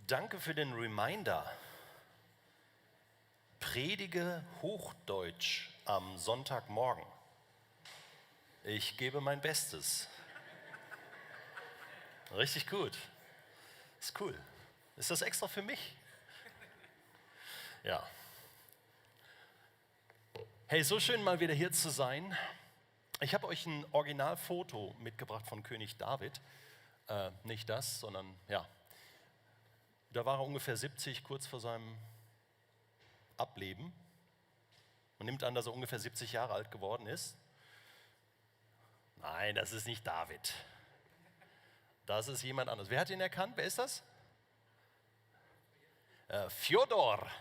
Danke für den Reminder. Predige Hochdeutsch am Sonntagmorgen. Ich gebe mein Bestes. Richtig gut. Ist cool. Ist das extra für mich? Ja. Hey, so schön mal wieder hier zu sein. Ich habe euch ein Originalfoto mitgebracht von König David. Nicht das, sondern ja. Da war er ungefähr 70, kurz vor seinem Ableben. Man nimmt an, dass er ungefähr 70 Jahre alt geworden ist. Nein, das ist nicht David. Das ist jemand anderes. Wer hat ihn erkannt? Wer ist das? Fjodor.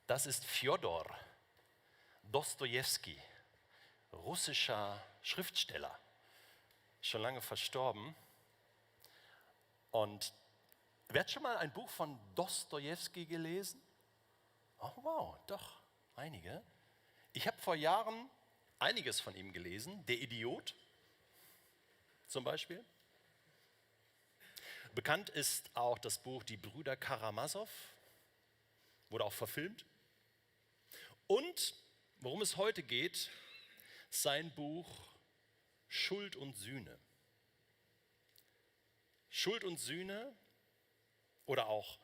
Das ist Fjodor Dostojewski, russischer Schriftsteller. Schon lange verstorben. Und wer hat schon mal ein Buch von Dostojewski gelesen? Oh wow, doch, einige. Ich habe vor Jahren einiges von ihm gelesen. Der Idiot zum Beispiel. Bekannt ist auch das Buch Die Brüder Karamasow, wurde auch verfilmt. Und worum es heute geht, sein Buch Schuld und Sühne. Schuld und Sühne oder auch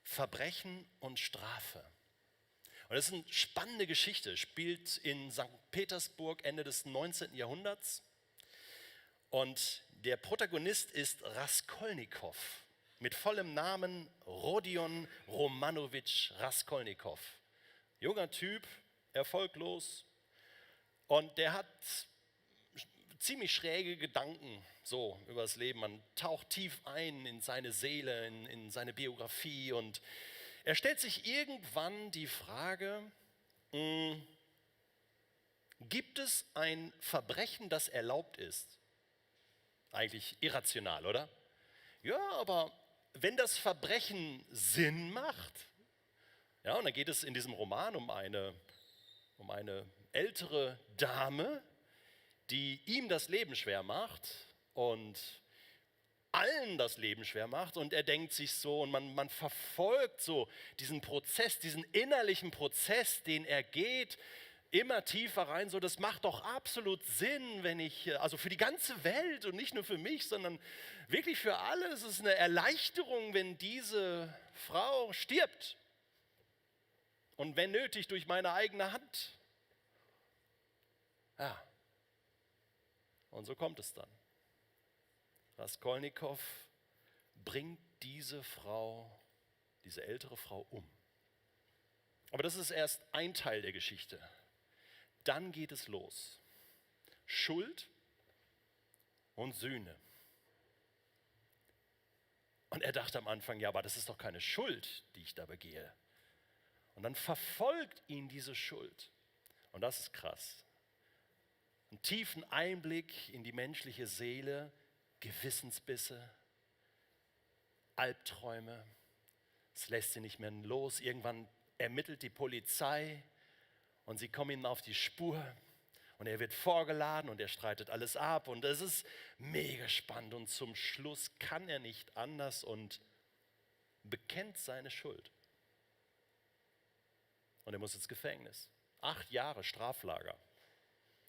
Verbrechen und Strafe. Und das ist eine spannende Geschichte, spielt in St. Petersburg Ende des 19. Jahrhunderts. Und der Protagonist ist Raskolnikow, mit vollem Namen Rodion Romanowitsch Raskolnikow. Junger Typ, erfolglos, und der hat ziemlich schräge Gedanken so über das Leben. Man taucht tief ein in seine Seele, in seine Biografie, und er stellt sich irgendwann die Frage, gibt es ein Verbrechen, das erlaubt ist? Eigentlich irrational, oder? Ja, aber wenn das Verbrechen Sinn macht, ja, und dann geht es in diesem Roman um eine ältere Dame, die ihm das Leben schwer macht und allen das Leben schwer macht, und er denkt sich so, und man verfolgt so diesen Prozess, diesen innerlichen Prozess, den er geht, immer tiefer rein, so das macht doch absolut Sinn, wenn ich, also für die ganze Welt und nicht nur für mich, sondern wirklich für alle, es ist eine Erleichterung, wenn diese Frau stirbt und wenn nötig durch meine eigene Hand. Ja, und so kommt es dann. Raskolnikow bringt diese Frau, diese ältere Frau um. Aber das ist erst ein Teil der Geschichte. Dann geht es los. Schuld und Sühne. Und er dachte am Anfang, ja, aber das ist doch keine Schuld, die ich da begehe. Und dann verfolgt ihn diese Schuld. Und das ist krass. Einen tiefen Einblick in die menschliche Seele, Gewissensbisse, Albträume. Es lässt sie nicht mehr los. Irgendwann ermittelt die Polizei und sie kommen ihm auf die Spur. Und er wird vorgeladen und er streitet alles ab. Und es ist mega spannend. Und zum Schluss kann er nicht anders und bekennt seine Schuld. Und er muss ins Gefängnis. 8 Jahre Straflager.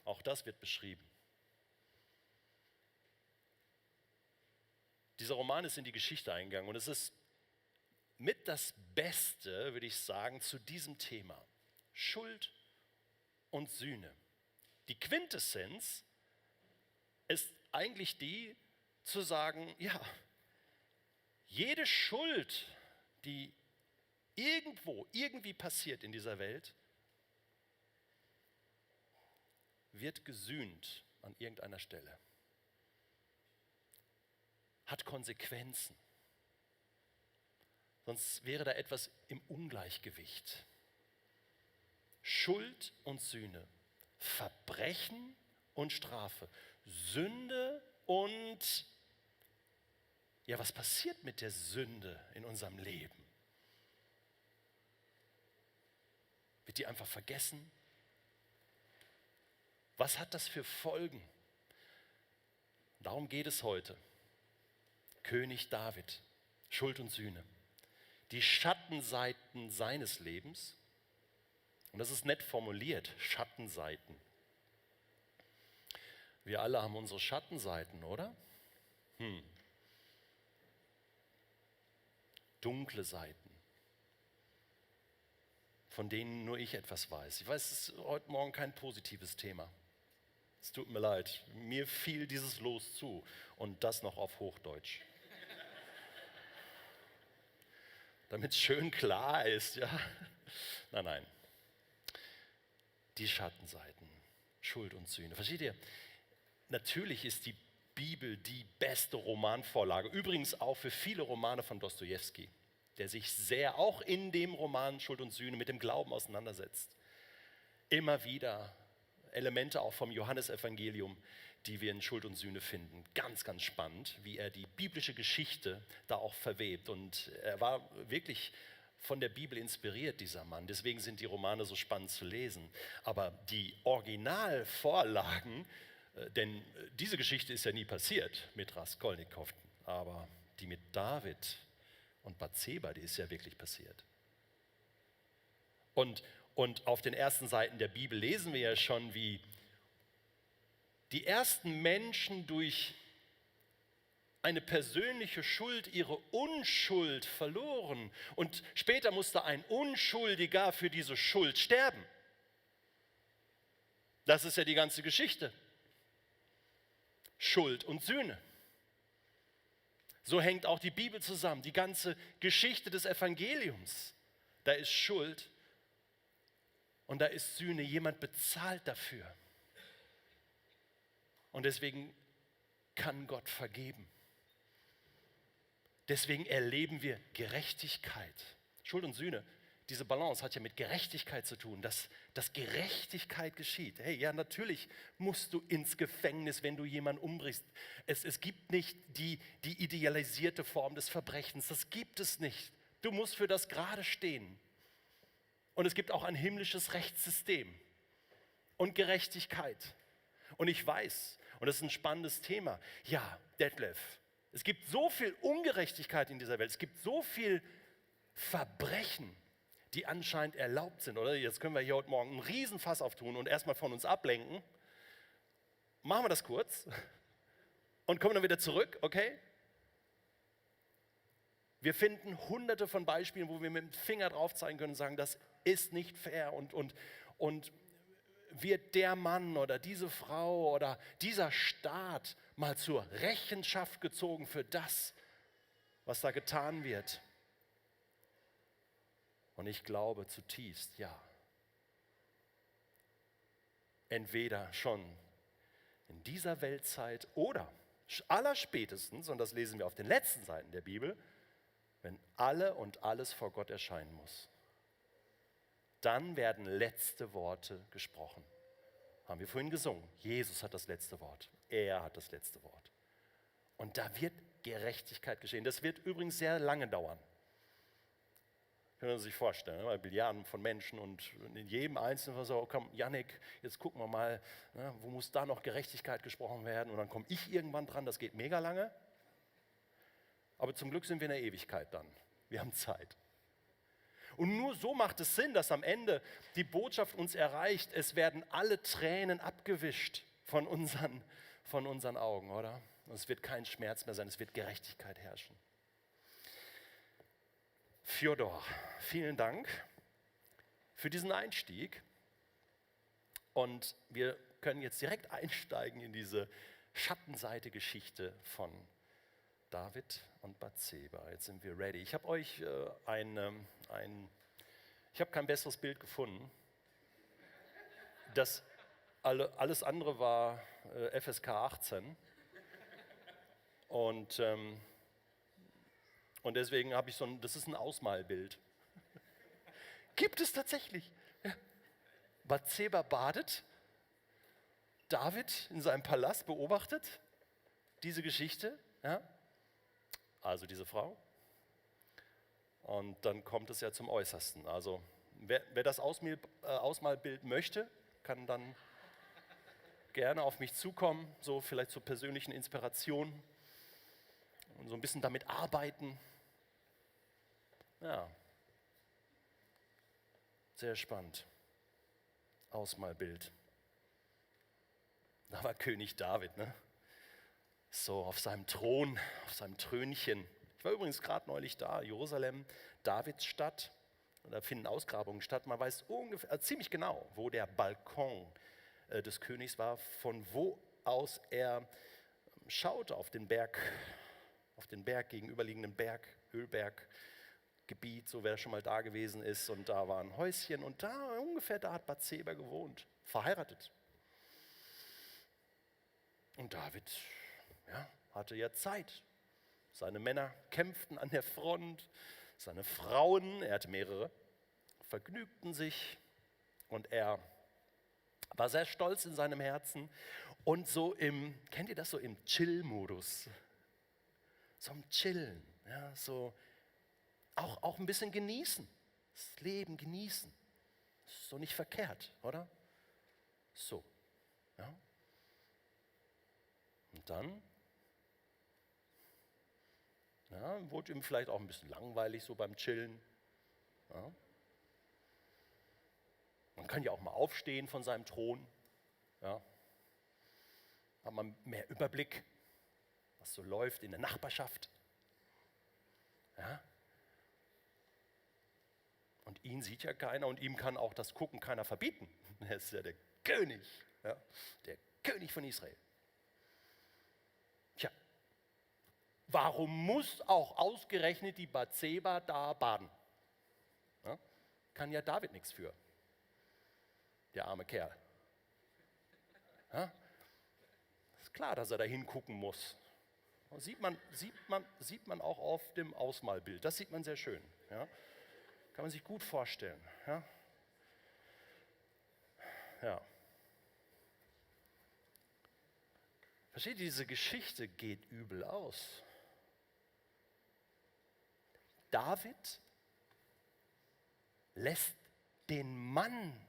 Auch das wird beschrieben. Dieser Roman ist in die Geschichte eingegangen und es ist mit das Beste, würde ich sagen, zu diesem Thema. Schuld und Sühne. Die Quintessenz ist eigentlich die, zu sagen, ja, jede Schuld, die irgendwie passiert in dieser Welt, wird gesühnt an irgendeiner Stelle. Hat Konsequenzen. Sonst wäre da etwas im Ungleichgewicht. Schuld und Sühne, Verbrechen und Strafe, Sünde und, ja, was passiert mit der Sünde in unserem Leben? Wird die einfach vergessen? Was hat das für Folgen? Darum geht es heute. König David. Schuld und Sühne. Die Schattenseiten seines Lebens. Und das ist nett formuliert, Schattenseiten. Wir alle haben unsere Schattenseiten, oder? Dunkle Seiten, von denen nur ich etwas weiß. Ich weiß, es ist heute Morgen kein positives Thema. Es tut mir leid, mir fiel dieses Los zu und das noch auf Hochdeutsch. Damit es schön klar ist, ja. Nein. Die Schattenseiten, Schuld und Sühne. Versteht ihr? Natürlich ist die Bibel die beste Romanvorlage, übrigens auch für viele Romane von Dostojewski, der sich sehr auch in dem Roman Schuld und Sühne mit dem Glauben auseinandersetzt. Immer wieder Elemente auch vom Johannesevangelium, die wir in Schuld und Sühne finden. Ganz, ganz spannend, wie er die biblische Geschichte da auch verwebt. Und er war wirklich von der Bibel inspiriert, dieser Mann. Deswegen sind die Romane so spannend zu lesen. Aber die Originalvorlagen, denn diese Geschichte ist ja nie passiert mit Raskolnikow, aber die mit David und Bathseba, die ist ja wirklich passiert. Und auf den ersten Seiten der Bibel lesen wir ja schon, wie die ersten Menschen durch eine persönliche Schuld ihre Unschuld verloren. Und später musste ein Unschuldiger für diese Schuld sterben. Das ist ja die ganze Geschichte. Schuld und Sühne. So hängt auch die Bibel zusammen, die ganze Geschichte des Evangeliums. Da ist Schuld und da ist Sühne. Jemand bezahlt dafür. Und deswegen kann Gott vergeben. Deswegen erleben wir Gerechtigkeit. Schuld und Sühne, diese Balance hat ja mit Gerechtigkeit zu tun, dass Gerechtigkeit geschieht. Hey, ja, natürlich musst du ins Gefängnis, wenn du jemanden umbrichst. Es gibt nicht die idealisierte Form des Verbrechens, das gibt es nicht. Du musst für das gerade stehen. Und es gibt auch ein himmlisches Rechtssystem und Gerechtigkeit. Und ich weiß, und das ist ein spannendes Thema, ja, Detlef, es gibt so viel Ungerechtigkeit in dieser Welt, es gibt so viel Verbrechen, die anscheinend erlaubt sind, oder? Jetzt können wir hier heute Morgen einen Riesenfass auftun und erstmal von uns ablenken. Machen wir das kurz und kommen dann wieder zurück, okay? Wir finden hunderte von Beispielen, wo wir mit dem Finger drauf zeigen können und sagen, das ist nicht fair und wird der Mann oder diese Frau oder dieser Staat mal zur Rechenschaft gezogen für das, was da getan wird? Und ich glaube zutiefst, ja. Entweder schon in dieser Weltzeit oder allerspätestens, und das lesen wir auf den letzten Seiten der Bibel, wenn alle und alles vor Gott erscheinen muss. Dann werden letzte Worte gesprochen. Haben wir vorhin gesungen. Jesus hat das letzte Wort. Er hat das letzte Wort. Und da wird Gerechtigkeit geschehen. Das wird übrigens sehr lange dauern. Können Sie sich vorstellen, bei Billiarden von Menschen und in jedem Einzelnen so, komm, Jannik, jetzt gucken wir mal, wo muss da noch Gerechtigkeit gesprochen werden? Und dann komme ich irgendwann dran, das geht mega lange. Aber zum Glück sind wir in der Ewigkeit dann. Wir haben Zeit. Und nur so macht es Sinn, dass am Ende die Botschaft uns erreicht, es werden alle Tränen abgewischt von unseren Augen, oder? Und es wird kein Schmerz mehr sein, es wird Gerechtigkeit herrschen. Fjodor, vielen Dank für diesen Einstieg. Und wir können jetzt direkt einsteigen in diese Schattenseite-Geschichte von David und Bathseba. Jetzt sind wir ready. Ich habe euch ich habe kein besseres Bild gefunden. Alles andere war FSK 18. Und deswegen habe ich das ist ein Ausmalbild. Gibt es tatsächlich. Ja. Bathseba badet, David in seinem Palast beobachtet diese Geschichte, ja? Also diese Frau. Und dann kommt es ja zum Äußersten. Also wer das Ausmalbild möchte, kann dann gerne auf mich zukommen, so vielleicht zur persönlichen Inspiration und so ein bisschen damit arbeiten. Ja, sehr spannend. Ausmalbild. Da war König David, ne? So auf seinem Thron, auf seinem Thrönchen. Ich war übrigens gerade neulich da, Jerusalem, Davids Stadt. Und da finden Ausgrabungen statt. Man weiß ungefähr, ziemlich genau, wo der Balkon des Königs war, von wo aus er schaute auf den Berg gegenüberliegenden Berg, Ölberggebiet, so wer schon mal da gewesen ist. Und da war ein Häuschen und da ungefähr da hat Bathseba gewohnt, verheiratet. Und David, ja, hatte ja Zeit. Seine Männer kämpften an der Front, seine Frauen, er hatte mehrere, vergnügten sich und er war sehr stolz in seinem Herzen und so kennt ihr das, so im Chill-Modus, so im Chillen, ja, so auch ein bisschen genießen, das Leben genießen, ist so nicht verkehrt, oder? So, ja. Und dann wurde ihm vielleicht auch ein bisschen langweilig so beim Chillen. Ja. Man kann ja auch mal aufstehen von seinem Thron. Ja. Hat man mehr Überblick, was so läuft in der Nachbarschaft. Ja. Und ihn sieht ja keiner und ihm kann auch das Gucken keiner verbieten. Er ist ja der König, ja. Der König von Israel. Tja, warum muss auch ausgerechnet die Bathseba da baden? Ja. Kann ja David nichts für. Der arme Kerl. Ja? Ist klar, dass er da hingucken muss. Das sieht man auch auf dem Ausmalbild. Das sieht man sehr schön. Ja? Kann man sich gut vorstellen. Ja? Ja. Versteht ihr, diese Geschichte geht übel aus. David lässt den Mann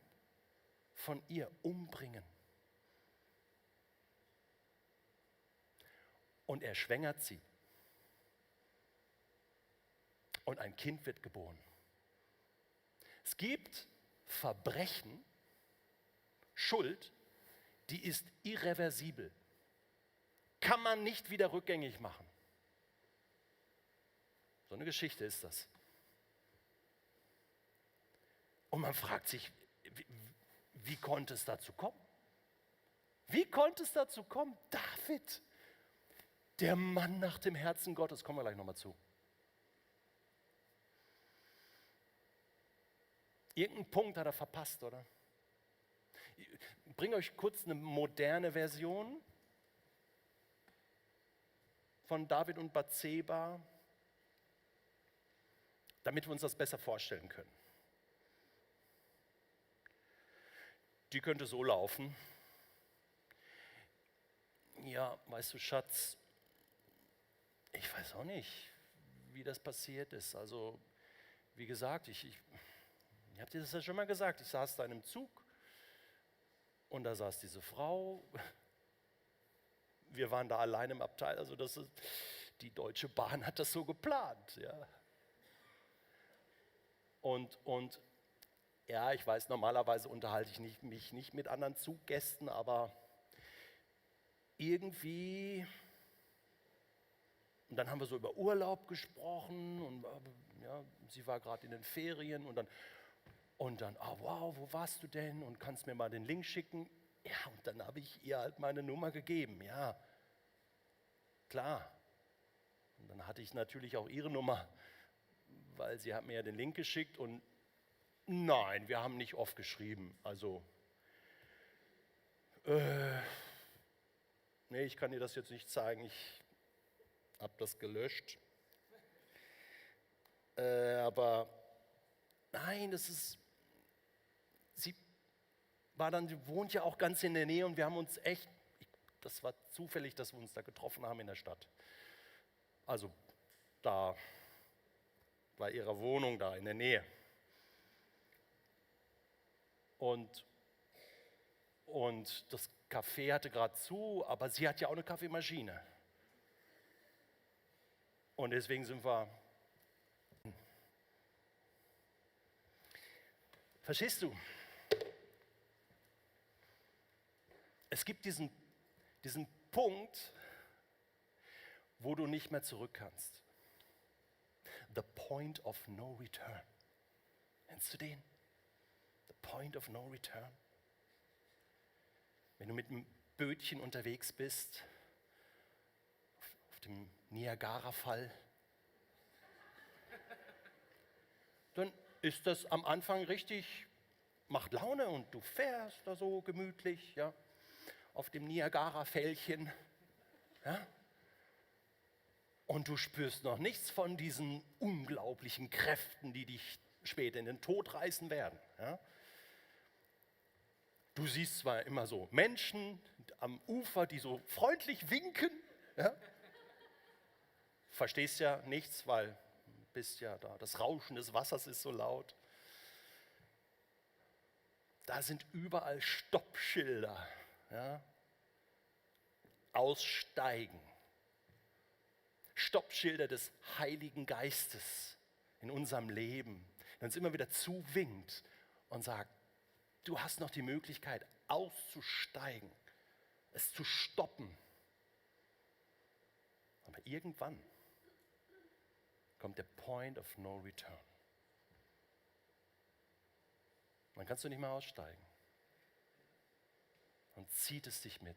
von ihr umbringen. Und er schwängert sie. Und ein Kind wird geboren. Es gibt Verbrechen, Schuld, die ist irreversibel. Kann man nicht wieder rückgängig machen. So eine Geschichte ist das. Und man fragt sich, wie konnte es dazu kommen? Wie konnte es dazu kommen? David, der Mann nach dem Herzen Gottes, kommen wir gleich nochmal zu. Irgendeinen Punkt hat er verpasst, oder? Ich bringe euch kurz eine moderne Version von David und Bathseba, damit wir uns das besser vorstellen können. Die könnte so laufen. Ja, weißt du, Schatz, ich weiß auch nicht, wie das passiert ist. Also, wie gesagt, ich habe dir das ja schon mal gesagt, ich saß da in einem Zug und da saß diese Frau. Wir waren da allein im Abteil, also die Deutsche Bahn hat das so geplant. Ja. Und ja, ich weiß, normalerweise unterhalte ich mich nicht mit anderen Zuggästen, aber irgendwie, und dann haben wir so über Urlaub gesprochen und ja, sie war gerade in den Ferien und dann, oh wow, wo warst du denn und kannst mir mal den Link schicken? Ja, und dann habe ich ihr halt meine Nummer gegeben, ja, klar. Und dann hatte ich natürlich auch ihre Nummer, weil sie hat mir ja den Link geschickt und nein, wir haben nicht oft geschrieben, also nee, ich kann dir das jetzt nicht zeigen, ich habe das gelöscht. Aber nein, sie wohnt ja auch ganz in der Nähe und wir haben uns echt, das war zufällig, dass wir uns da getroffen haben in der Stadt. Also da bei ihrer Wohnung da in der Nähe. Und das Café hatte gerade zu, aber sie hat ja auch eine Kaffeemaschine. Und deswegen sind wir Verstehst du? Es gibt diesen Punkt, wo du nicht mehr zurück kannst. The point of no return. Kennst du den? The point of no return. Wenn du mit einem Bötchen unterwegs bist, auf dem Niagara-Fall, dann ist das am Anfang richtig, macht Laune und du fährst da so gemütlich, ja, auf dem Niagara-Fällchen, ja, und du spürst noch nichts von diesen unglaublichen Kräften, die dich später in den Tod reißen werden. Ja. Du siehst zwar immer so Menschen am Ufer, die so freundlich winken, ja. Verstehst ja nichts, weil bist ja da. Das Rauschen des Wassers ist so laut. Da sind überall Stoppschilder. Ja? Aussteigen. Stoppschilder des Heiligen Geistes in unserem Leben, der uns immer wieder zuwinkt und sagt, du hast noch die Möglichkeit auszusteigen, es zu stoppen. Aber irgendwann kommt der Point of no return. Dann kannst du nicht mehr aussteigen. Dann zieht es dich mit.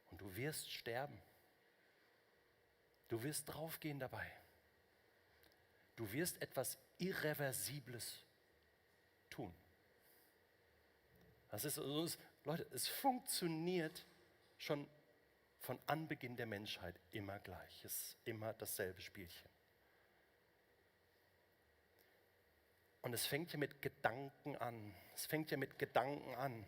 Und du wirst sterben. Du wirst draufgehen dabei. Du wirst etwas Irreversibles tun. Das ist, Leute, es funktioniert schon von Anbeginn der Menschheit immer gleich. Es ist immer dasselbe Spielchen. Und es fängt ja mit Gedanken an. Es fängt ja mit Gedanken an.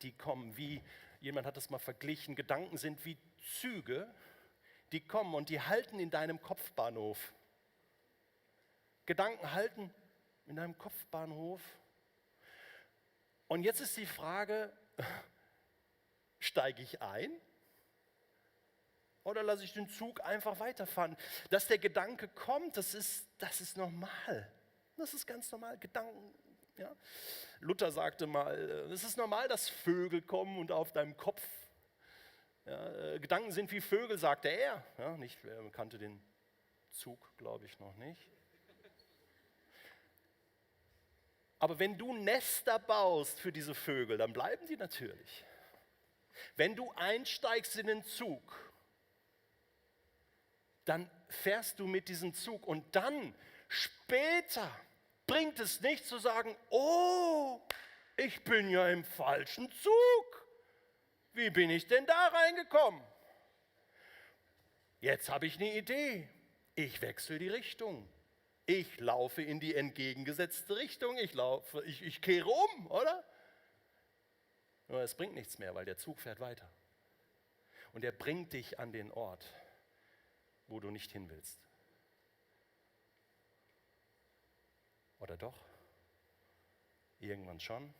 Die kommen wie, jemand hat das mal verglichen, Gedanken sind wie Züge, die kommen und die halten in deinem Kopfbahnhof. Gedanken halten in deinem Kopfbahnhof. Und jetzt ist die Frage, steige ich ein oder lasse ich den Zug einfach weiterfahren? Dass der Gedanke kommt, das ist normal. Das ist ganz normal. Gedanken, ja. Luther sagte mal, es ist normal, dass Vögel kommen und auf deinem Kopf. Ja, Gedanken sind wie Vögel, sagte er. Ja, er kannte den Zug, glaube ich, noch nicht. Aber wenn du Nester baust für diese Vögel, dann bleiben die natürlich. Wenn du einsteigst in den Zug, dann fährst du mit diesem Zug und dann später bringt es nicht zu sagen, oh, ich bin ja im falschen Zug. Wie bin ich denn da reingekommen? Jetzt habe ich eine Idee. Ich wechsle die Richtung. Ich laufe in die entgegengesetzte Richtung. Ich kehre um, oder? Nur es bringt nichts mehr, weil der Zug fährt weiter. Und er bringt dich an den Ort, wo du nicht hin willst. Oder doch? Irgendwann schon.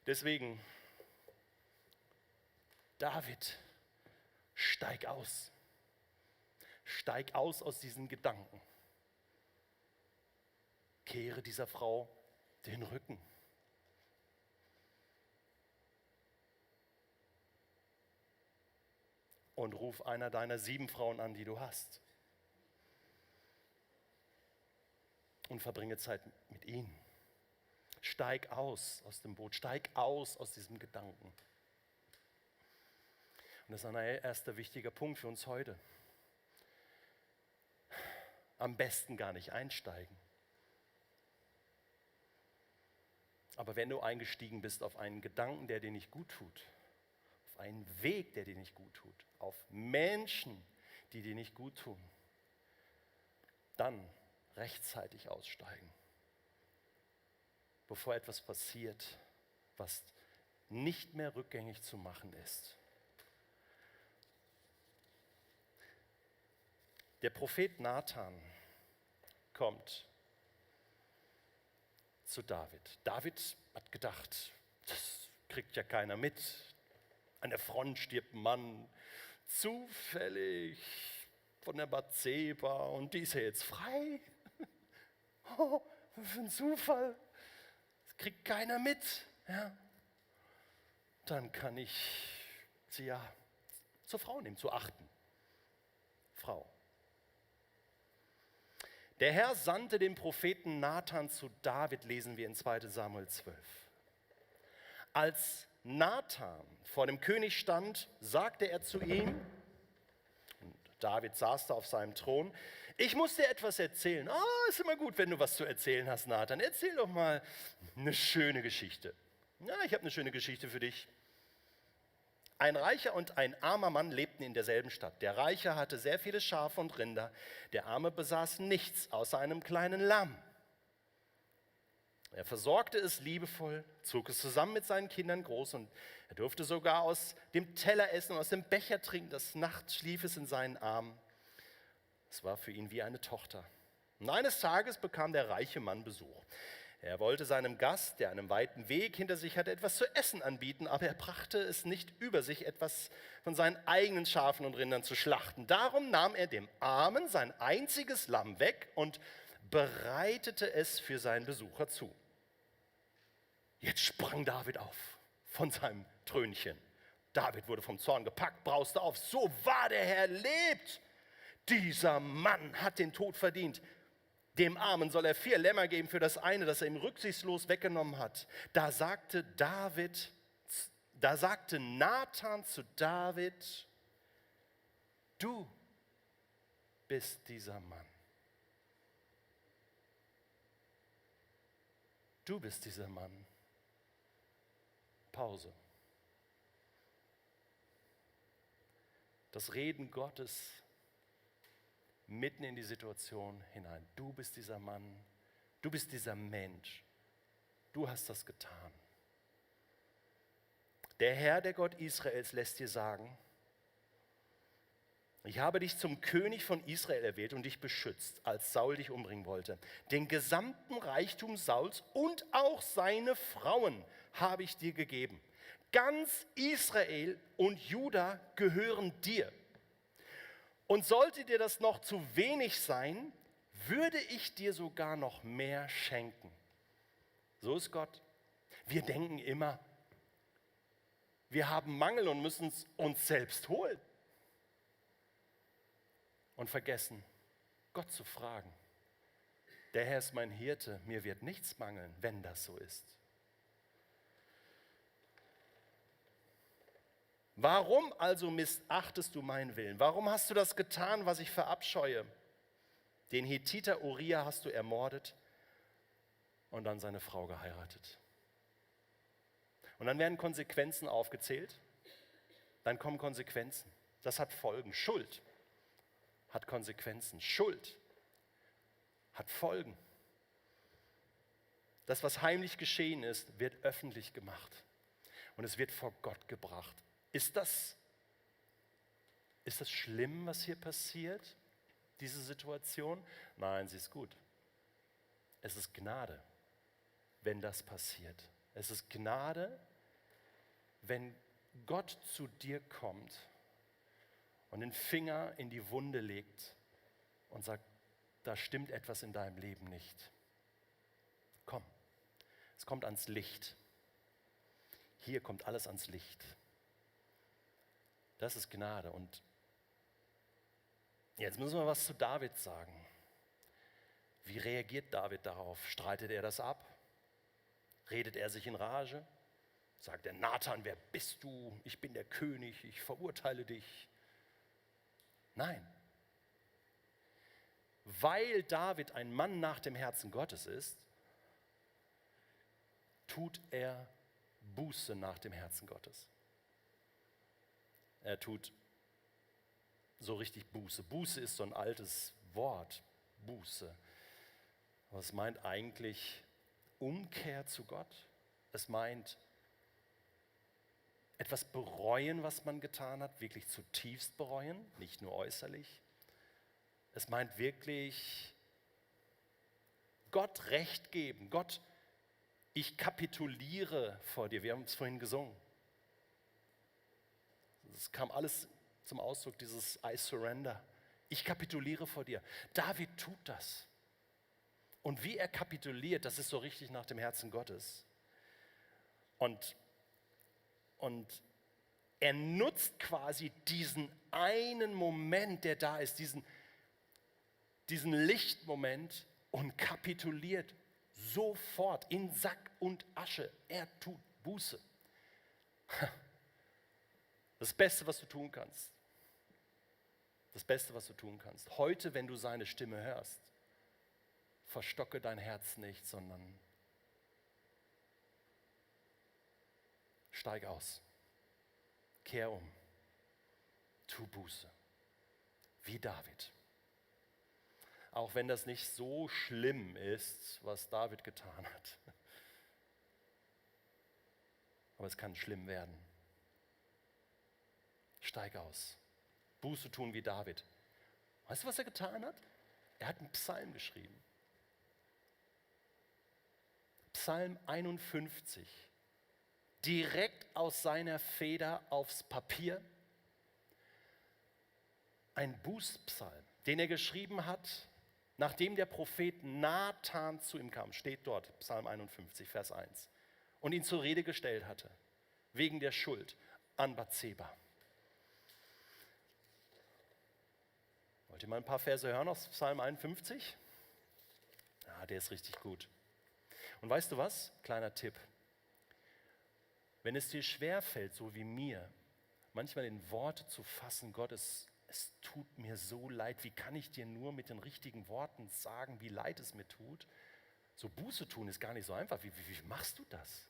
Deswegen, David, steig aus. Steig aus diesen Gedanken. Kehre dieser Frau den Rücken. Und ruf einer deiner 7 Frauen an, die du hast. Und verbringe Zeit mit ihnen. Steig aus dem Boot. Steig aus diesem Gedanken. Und das ist ein erster wichtiger Punkt für uns heute. Am besten gar nicht einsteigen. Aber wenn du eingestiegen bist auf einen Gedanken, der dir nicht gut tut, auf einen Weg, der dir nicht gut tut, auf Menschen, die dir nicht gut tun, dann rechtzeitig aussteigen, bevor etwas passiert, was nicht mehr rückgängig zu machen ist. Der Prophet Nathan kommt zu David. David hat gedacht, das kriegt ja keiner mit. An der Front stirbt ein Mann, zufällig von der Bathseba und die ist ja jetzt frei. Oh, was für ein Zufall. Das kriegt keiner mit. Ja. Dann kann ich sie ja zur Frau nehmen, zur achten Frau. Der Herr sandte den Propheten Nathan zu David, lesen wir in 2 Samuel 12. Als Nathan vor dem König stand, sagte er zu ihm, und David saß da auf seinem Thron, ich muss dir etwas erzählen. Ist immer gut, wenn du was zu erzählen hast, Nathan. Erzähl doch mal eine schöne Geschichte. Ja, ich habe eine schöne Geschichte für dich. Ein reicher und ein armer Mann lebten in derselben Stadt. Der Reiche hatte sehr viele Schafe und Rinder. Der Arme besaß nichts außer einem kleinen Lamm. Er versorgte es liebevoll, zog es zusammen mit seinen Kindern groß und er durfte sogar aus dem Teller essen und aus dem Becher trinken. Des Nachts schlief es in seinen Armen. Es war für ihn wie eine Tochter. Und eines Tages bekam der reiche Mann Besuch. Er wollte seinem Gast, der einen weiten Weg hinter sich hatte, etwas zu essen anbieten, aber er brachte es nicht über sich, etwas von seinen eigenen Schafen und Rindern zu schlachten. Darum nahm er dem Armen sein einziges Lamm weg und bereitete es für seinen Besucher zu. Jetzt sprang David auf von seinem Thrönchen. David wurde vom Zorn gepackt, brauste auf. So wahr der Herr lebt! Dieser Mann hat den Tod verdient. Dem Armen soll er 4 Lämmer geben für das eine, das er ihm rücksichtslos weggenommen hat. Da sagte Nathan zu David, du bist dieser Mann. Du bist dieser Mann. Pause. Das Reden Gottes mitten in die Situation hinein. Du bist dieser Mann, du bist dieser Mensch, du hast das getan. Der Herr, der Gott Israels, lässt dir sagen, ich habe dich zum König von Israel erwählt und dich beschützt, als Saul dich umbringen wollte. Den gesamten Reichtum Sauls und auch seine Frauen habe ich dir gegeben. Ganz Israel und Juda gehören dir. Und sollte dir das noch zu wenig sein, würde ich dir sogar noch mehr schenken. So ist Gott. Wir denken immer, wir haben Mangel und müssen es uns selbst holen. Und vergessen, Gott zu fragen. Der Herr ist mein Hirte, mir wird nichts mangeln, wenn das so ist. Warum also missachtest du meinen Willen? Warum hast du das getan, was ich verabscheue? Den Hethiter Uria hast du ermordet und dann seine Frau geheiratet. Und dann werden Konsequenzen aufgezählt. Dann kommen Konsequenzen. Das hat Folgen. Schuld hat Konsequenzen. Schuld hat Folgen. Das, was heimlich geschehen ist, wird öffentlich gemacht. Und es wird vor Gott gebracht. Ist das schlimm, was hier passiert, diese Situation? Nein, sie ist gut. Es ist Gnade, wenn das passiert. Es ist Gnade, wenn Gott zu dir kommt und den Finger in die Wunde legt und sagt, da stimmt etwas in deinem Leben nicht. Komm, es kommt ans Licht. Hier kommt alles ans Licht. Das ist Gnade. Und jetzt müssen wir was zu David sagen. Wie reagiert David darauf? Streitet er das ab? Redet er sich in Rage? Sagt er, Nathan, wer bist du? Ich bin der König, ich verurteile dich. Nein. Weil David ein Mann nach dem Herzen Gottes ist, tut er Buße nach dem Herzen Gottes. Er tut so richtig Buße. Buße ist so ein altes Wort, Buße. Aber es meint eigentlich Umkehr zu Gott. Es meint etwas bereuen, was man getan hat, wirklich zutiefst bereuen, nicht nur äußerlich. Es meint wirklich Gott Recht geben. Gott, ich kapituliere vor dir. Wir haben es vorhin gesungen. Es kam alles zum Ausdruck, dieses I surrender. Ich kapituliere vor dir. David tut das. Und wie er kapituliert, das ist so richtig nach dem Herzen Gottes. Und er nutzt quasi diesen einen Moment, der da ist, diesen Lichtmoment und kapituliert sofort in Sack und Asche. Er tut Buße. Das Beste, was du tun kannst. Das Beste, was du tun kannst. Heute, wenn du seine Stimme hörst, verstocke dein Herz nicht, sondern steig aus. Kehr um. Tu Buße. Wie David. Auch wenn das nicht so schlimm ist, was David getan hat. Aber es kann schlimm werden. Steig aus. Buße tun wie David. Weißt du, was er getan hat? Er hat einen Psalm geschrieben. Psalm 51. Direkt aus seiner Feder aufs Papier. Ein Bußpsalm, den er geschrieben hat, nachdem der Prophet Nathan zu ihm kam. Steht dort, Psalm 51, Vers 1. Und ihn zur Rede gestellt hatte, wegen der Schuld an Bathseba. Wollt ihr mal ein paar Verse hören aus Psalm 51? Ja, der ist richtig gut. Und weißt du was? Kleiner Tipp. Wenn es dir schwerfällt, so wie mir, manchmal in Worte zu fassen, Gott, es tut mir so leid, wie kann ich dir nur mit den richtigen Worten sagen, wie leid es mir tut? So Buße tun ist gar nicht so einfach. Wie machst du das?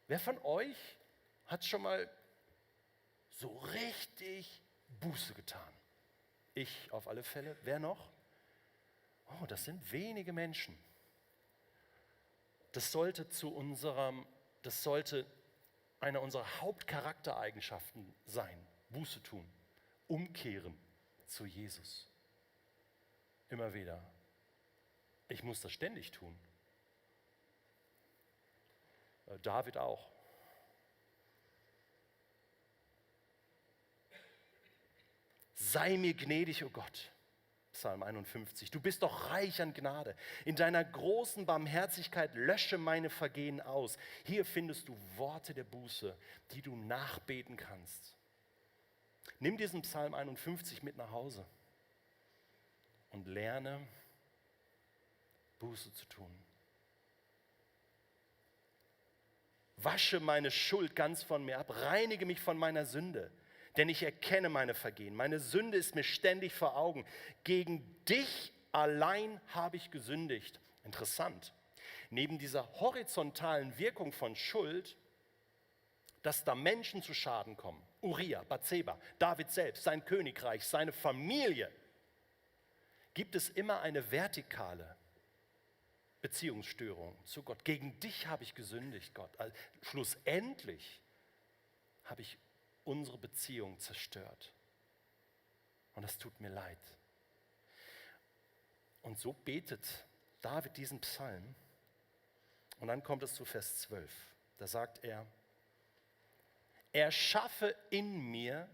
Wer von euch hat schon mal so richtig Buße getan? Ich auf alle Fälle. Wer noch? Oh, das sind wenige Menschen. Das sollte eine unserer Hauptcharaktereigenschaften sein. Buße tun, umkehren zu Jesus. Immer wieder. Ich muss das ständig tun. David auch. Sei mir gnädig, o Gott. Psalm 51. Du bist doch reich an Gnade. In deiner großen Barmherzigkeit lösche meine Vergehen aus. Hier findest du Worte der Buße, die du nachbeten kannst. Nimm diesen Psalm 51 mit nach Hause und lerne, Buße zu tun. Wasche meine Schuld ganz von mir ab, reinige mich von meiner Sünde. Denn ich erkenne meine Vergehen. Meine Sünde ist mir ständig vor Augen. Gegen dich allein habe ich gesündigt. Interessant. Neben dieser horizontalen Wirkung von Schuld, dass da Menschen zu Schaden kommen, Uriah, Bathseba, David selbst, sein Königreich, seine Familie, gibt es immer eine vertikale Beziehungsstörung zu Gott. Gegen dich habe ich gesündigt, Gott. Also schlussendlich habe ich unsere Beziehung zerstört. Und das tut mir leid. Und so betet David diesen Psalm. Und dann kommt es zu Vers 12. Da sagt er, erschaffe in mir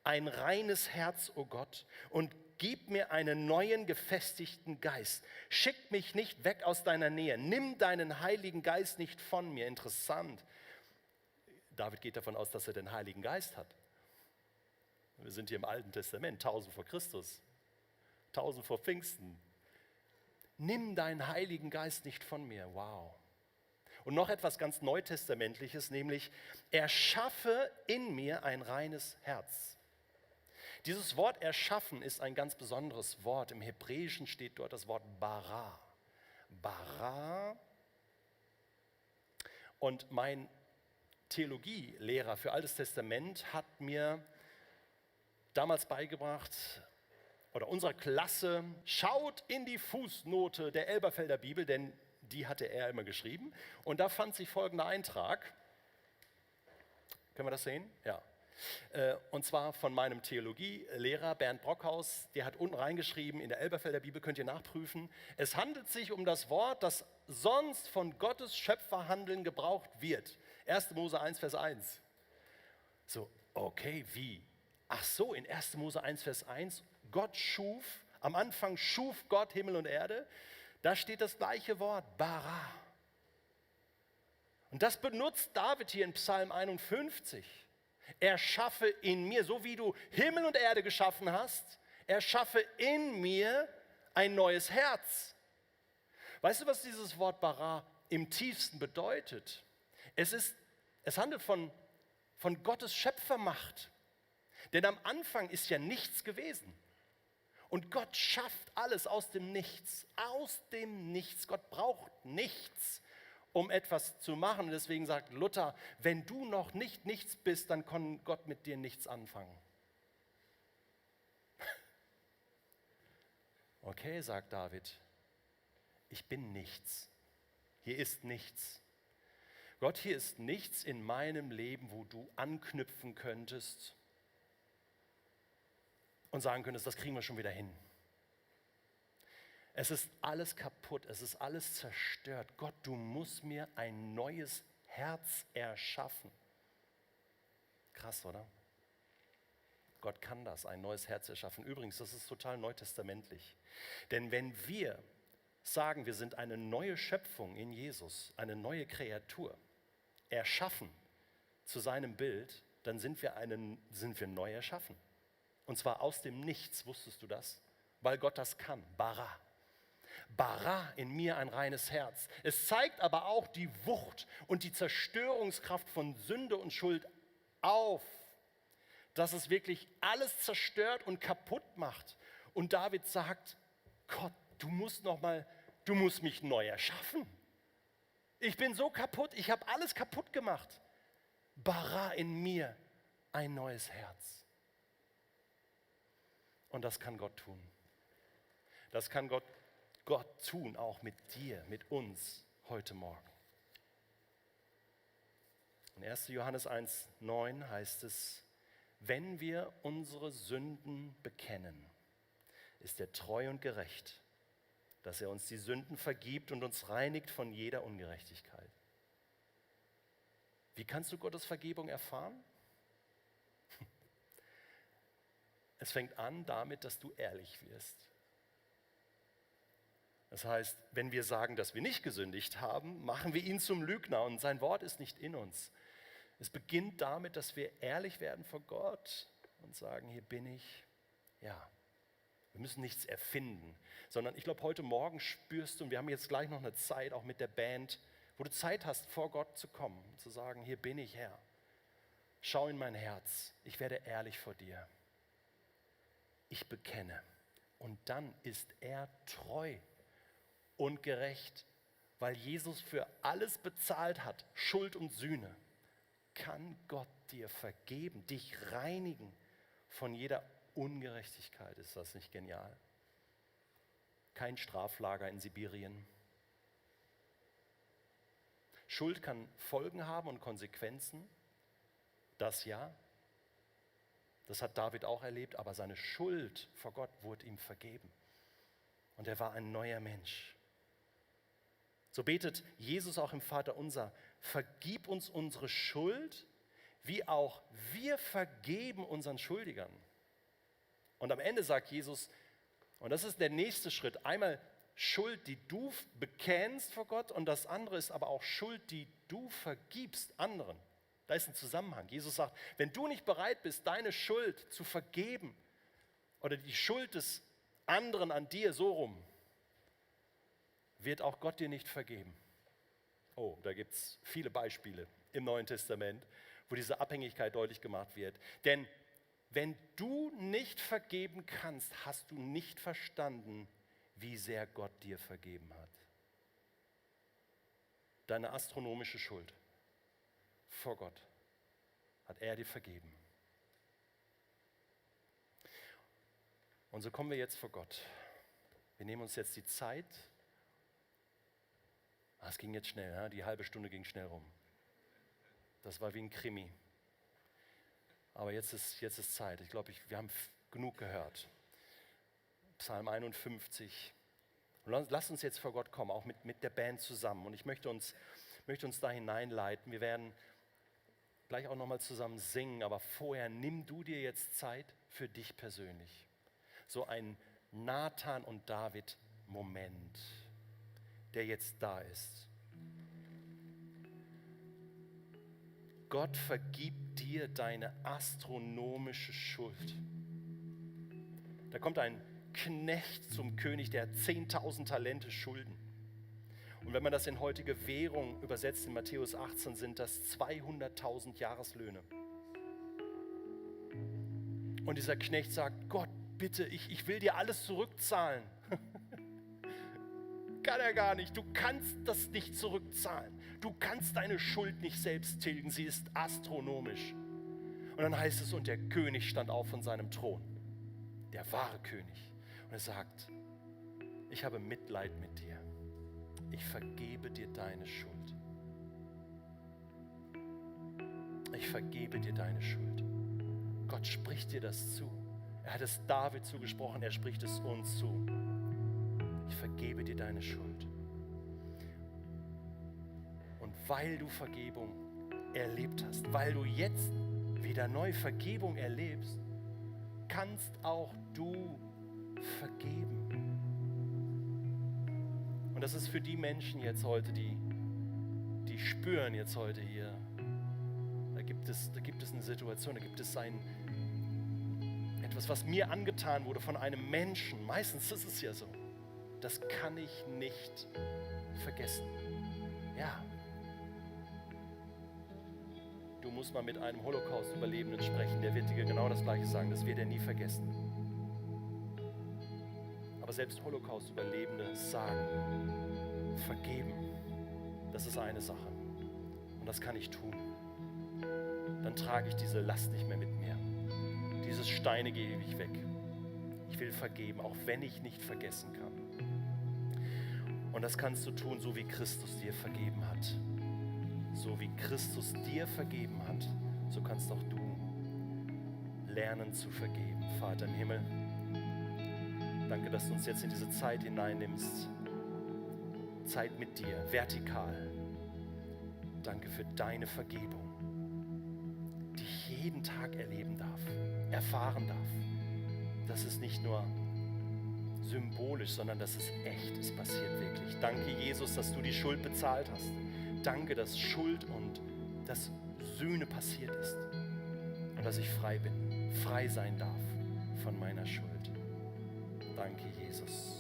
ein reines Herz, o Gott, und gib mir einen neuen, gefestigten Geist. Schick mich nicht weg aus deiner Nähe. Nimm deinen Heiligen Geist nicht von mir. Interessant. David geht davon aus, dass er den Heiligen Geist hat. Wir sind hier im Alten Testament, 1000 vor Christus, 1000 vor Pfingsten. Nimm deinen Heiligen Geist nicht von mir. Wow. Und noch etwas ganz Neutestamentliches, nämlich erschaffe in mir ein reines Herz. Dieses Wort erschaffen ist ein ganz besonderes Wort. Im Hebräischen steht dort das Wort bara. Bara. Und mein Theologielehrer für Altes Testament hat mir damals beigebracht, oder unserer Klasse, schaut in die Fußnote der Elberfelder Bibel, denn die hatte er immer geschrieben. Und da fand sich folgender Eintrag. Können wir das sehen? Ja. Und zwar von meinem Theologielehrer Bernd Brockhaus, der hat unten reingeschrieben, in der Elberfelder Bibel könnt ihr nachprüfen, es handelt sich um das Wort, das sonst von Gottes Schöpferhandeln gebraucht wird. 1. Mose 1, Vers 1. So, okay, wie? Ach so, in 1. Mose 1, Vers 1, Gott schuf, am Anfang schuf Gott Himmel und Erde, Da steht das gleiche Wort, bara. Und das benutzt David hier in Psalm 51. Erschaffe in mir, so wie du Himmel und Erde geschaffen hast, erschaffe in mir ein neues Herz. Weißt du, was dieses Wort bara im tiefsten bedeutet? Es handelt von Gottes Schöpfermacht. Denn am Anfang ist ja nichts gewesen. Und Gott schafft alles aus dem Nichts. Aus dem Nichts. Gott braucht nichts, um etwas zu machen. Und deswegen sagt Luther, wenn du noch nicht nichts bist, dann kann Gott mit dir nichts anfangen. Okay, sagt David, ich bin nichts. Hier ist nichts. Gott, hier ist nichts in meinem Leben, wo du anknüpfen könntest und sagen könntest, das kriegen wir schon wieder hin. Es ist alles kaputt, es ist alles zerstört. Gott, du musst mir ein neues Herz erschaffen. Krass, oder? Gott kann das, ein neues Herz erschaffen. Übrigens, das ist total neutestamentlich. Denn wenn wir sagen, wir sind eine neue Schöpfung in Jesus, eine neue Kreatur, erschaffen zu seinem Bild, dann sind wir neu erschaffen. Und zwar aus dem Nichts, wusstest du das? Weil Gott das kann. Bara. Bara, in mir ein reines Herz. Es zeigt aber auch die Wucht und die Zerstörungskraft von Sünde und Schuld auf, dass es wirklich alles zerstört und kaputt macht. Und David sagt, Gott, du musst mich neu erschaffen. Ich bin so kaputt, ich habe alles kaputt gemacht. Bara in mir ein neues Herz. Und das kann Gott tun. Das kann Gott tun, auch mit dir, mit uns heute Morgen. In 1. Johannes 1,9 heißt es, wenn wir unsere Sünden bekennen, ist er treu und gerecht, dass er uns die Sünden vergibt und uns reinigt von jeder Ungerechtigkeit. Wie kannst du Gottes Vergebung erfahren? Es fängt an damit, dass du ehrlich wirst. Das heißt, wenn wir sagen, dass wir nicht gesündigt haben, machen wir ihn zum Lügner und sein Wort ist nicht in uns. Es beginnt damit, dass wir ehrlich werden vor Gott und sagen, hier bin ich. Ja, wir müssen nichts erfinden, sondern ich glaube, heute Morgen spürst du, und wir haben jetzt gleich noch eine Zeit, auch mit der Band, wo du Zeit hast, vor Gott zu kommen und zu sagen, hier bin ich, Herr. Schau in mein Herz, ich werde ehrlich vor dir. Ich bekenne. Und dann ist er treu und gerecht, weil Jesus für alles bezahlt hat, Schuld und Sühne. Kann Gott dir vergeben, dich reinigen von jeder Ungerechtigkeit. Ist das nicht genial? Kein Straflager in Sibirien. Schuld kann Folgen haben und Konsequenzen. Das ja. Das hat David auch erlebt, aber seine Schuld vor Gott wurde ihm vergeben. Und er war ein neuer Mensch. So betet Jesus auch im Vaterunser, vergib uns unsere Schuld, wie auch wir vergeben unseren Schuldigern. Und am Ende sagt Jesus, und das ist der nächste Schritt, einmal Schuld, die du bekennst vor Gott, und das andere ist aber auch Schuld, die du vergibst anderen. Da ist ein Zusammenhang. Jesus sagt, wenn du nicht bereit bist, deine Schuld zu vergeben oder die Schuld des anderen an dir so rum, wird auch Gott dir nicht vergeben. Oh, da gibt es viele Beispiele im Neuen Testament, wo diese Abhängigkeit deutlich gemacht wird. Denn wenn du nicht vergeben kannst, hast du nicht verstanden, wie sehr Gott dir vergeben hat. Deine astronomische Schuld vor Gott hat er dir vergeben. Und so kommen wir jetzt vor Gott. Wir nehmen uns jetzt die Zeit. Es ging jetzt schnell, ja? Die halbe Stunde ging schnell rum. Das war wie ein Krimi. Aber jetzt ist Zeit. Ich glaube, wir haben genug gehört. Psalm 51. Und lasst uns jetzt vor Gott kommen, auch mit der Band zusammen. Und ich möchte uns da hineinleiten. Wir werden gleich auch nochmal zusammen singen, aber vorher nimm du dir jetzt Zeit für dich persönlich. So ein Nathan und David Moment. der jetzt da ist. Gott vergibt dir deine astronomische Schuld. Da kommt ein Knecht zum König, der hat 10.000 Talente Schulden. Und wenn man das in heutige Währung übersetzt, in Matthäus 18, sind das 200.000 Jahreslöhne. Und dieser Knecht sagt, Gott, bitte, ich will dir alles zurückzahlen. Kann er gar nicht. Du kannst das nicht zurückzahlen. Du kannst deine Schuld nicht selbst tilgen. Sie ist astronomisch. Und dann heißt es, und der König stand auf von seinem Thron. Der wahre König. Und er sagt, ich habe Mitleid mit dir. Ich vergebe dir deine Schuld. Ich vergebe dir deine Schuld. Gott spricht dir das zu. Er hat es David zugesprochen, er spricht es uns zu. Ich vergebe dir deine Schuld. Und weil du Vergebung erlebt hast, weil du jetzt wieder neu Vergebung erlebst, kannst auch du vergeben. Und das ist für die Menschen jetzt heute, die spüren jetzt heute hier, da gibt es eine Situation, da gibt es etwas, was mir angetan wurde von einem Menschen. Meistens ist es ja so. Das kann ich nicht vergessen. Ja. Du musst mal mit einem Holocaust-Überlebenden sprechen, der wird dir genau das Gleiche sagen. Das wird er nie vergessen. Aber selbst Holocaust-Überlebende sagen, vergeben, das ist eine Sache. Und das kann ich tun. Dann trage ich diese Last nicht mehr mit mir. Diese Steine gebe ich weg. Ich will vergeben, auch wenn ich nicht vergessen kann. Und das kannst du tun, so wie Christus dir vergeben hat. So wie Christus dir vergeben hat, so kannst auch du lernen zu vergeben. Vater im Himmel, danke, dass du uns jetzt in diese Zeit hineinnimmst. Zeit mit dir, vertikal. Danke für deine Vergebung, die ich jeden Tag erleben darf, erfahren darf. Das ist nicht nur symbolisch, sondern das ist echt, es passiert wirklich. Danke, Jesus, dass du die Schuld bezahlt hast. Danke, dass Schuld und dass Sühne passiert ist und dass ich frei bin, frei sein darf von meiner Schuld. Danke, Jesus.